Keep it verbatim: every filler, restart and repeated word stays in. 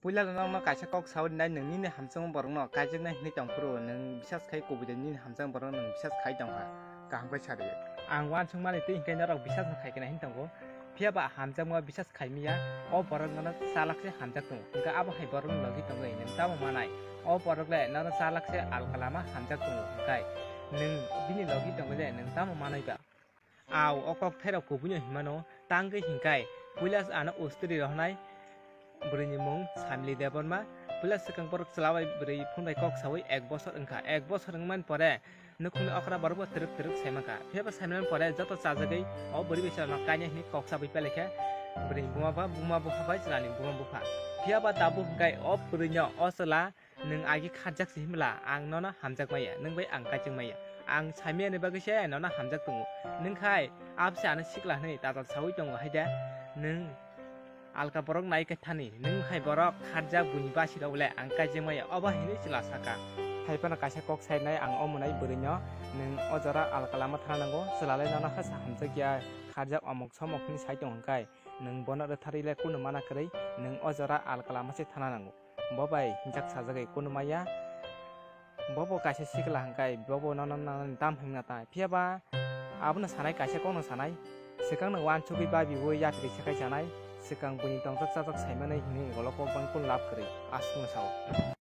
Puila no, no kaisa kok sawi nai, nwng nini hamjakma borokno kaijaknai hinwi tong phuru, nwng bisas khai kubui de nini hamjakma borokno nwng bisas khai tong kha, kaham khe sa rw. Ang uansukmani twi hinkhe norok bisas no khai khe nai hinwi tongo, phiya ba hamjakma bisas khai miya, o borok nono chalak se hamjak tongo, hinkhe abo hai borokni logi tongwi nwng tamo manai, o borok le nono chalak se alka lama hamjak tongo, hinkhe nwng bini logi tongwi le nwng tamo manai ba? Au, o kok thairok kubuino hinmano, tangwi hinkai, puila ano ustri rohnai bwrwini mung Samli Debbarma, puila swkang borok chwla bai bwrwi phone bai kok sawi ek bosor wngkha, ek bosor wngmani pore nukhungni okra borok bo twrwk twrwk saimangkha, phiya ba saimani pore joto chajagwi o bwrwi bai chwlano kainai hinwi kok sawi pelaikha bwrwini buma ba, buma bupha bai chwlani buma bupha, phiya ba tabuk hinkai o bwrwino o chwla Nwng agi kharjak se himla, ang nono hamjak maya, nwng bai ang kaichwng maya. Ang saimaya ni bagwi se nono hamjak tongo. Nwng khai abse ano sikla hwnwi tajal sawi tongo hai da? Nwng alka borok nai khe thani, nwng hai borok kharjak buini basi rok le ang kaichwng maya, obo hinwi chwla saka. Hai phano kaisa kok sainai ang omo nai bwrwi no, nwng o jora alka lama thana nango, chwla le nono hasa hamjak ya, kharjak omok somok hinwi sai tongo hwnkhe, nwng bono rwtharwi le kunu mana kwrwi, nwng o jora alka lama se thana nango. Bo bai hinjak sajagwi kunu maya. Bo bo kaisa sikla hwnkhe bo bo nono nanani tam hwnkna tai. Phiya ba abono sanai kaisa kokno sanai. Swkang no uansugwi babiwi yapri se kai sanai. Swkang buini tongjak chajak saimanwi hinwi golok kok bang kunu lab kwrwi. Aswkno sao.